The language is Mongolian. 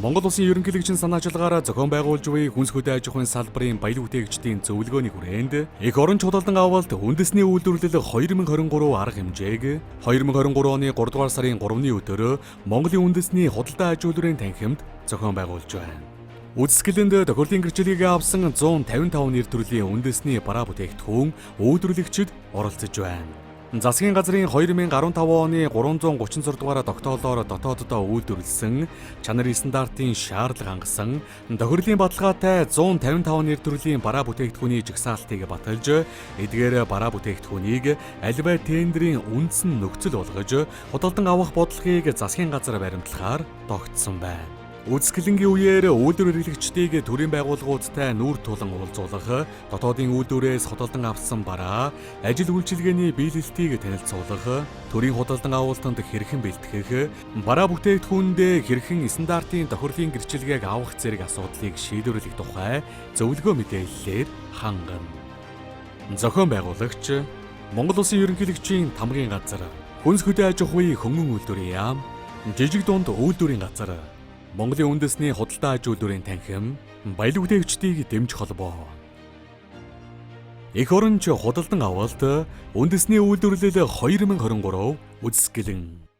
Монгол Улсын ерөнхийлөгчийн санаачилгаар зохион байгуулж буй хүнс хөдөө аж ахуйн салбарын баялаг бүтээгчдийн зөвлөгөөний хүрээнд эх орон худалдан авалт үндэсний үйлдвэрлэл 2023 арга хэмжээг 2023 оны 3 дугаар сарын 3-ны өдөр Монголын үндэсний худалдаа аж үйлдвэрийн танхимд зохион байгуулж байна. Үзэсгэлэнд тохирлын гэрчлэгийг авсан 155 нэр төрлийн үндэсний бараа бүтээгдэхүүн үйлдвэрлэгчид оролцож байна. Засгийн газрын 2015 оны 336 дугаар тогтоолоор дотооддоо үйлдвэрлэсэн чанарын стандартын шаардлага хангасан тохирлын баталгаатай 155 нэр төрлийн бараа бүтээгдэхүүний жагсаалтыг баталж, эдгээр бараа бүтээгдэхүүнийг аливаа тендрийн үндсэн нөхцөл болгож худалдан авах бодлогыг засгийн газар баримтлахаар тогтсон байна. Үзэсгэлэнгийн үеэр үйлдвэр хэрэглэгчдийг төрийн байгууллагуудтай нүүр тулан уулзуулах, дотоодын үйлдвэрээс худалдан авсан бараа, ажил үйлчилгээний биелэлтийг танилцуулах, төрийн худалдан авалтанд хэрхэн бэлтгэх, бараа бүтээгдэхүүндээ хэрхэн стандартын тохирлын гэрчилгээг авах зэрэг асуудлыг шийдвэрлэх тухай зөвлөгөө мэдээллээр хангана. Зохион байгуулагч Монгол Улсын ерөнхийлөгчийн тамгын газар, Хүнс хөдөө аж ахуйн хөнгөн үйлдвэрийн яам, жижиг дунд үйлдвэрийн газар, Монголын үндэсний худалдаа аж үйлдвэрийн танхим, баялаг бүтээгчдийг дэмжих холбоо. Эх оронч худалдан авалт үндэсний үйлдвэрлэл 2023 үзэсгэлэн.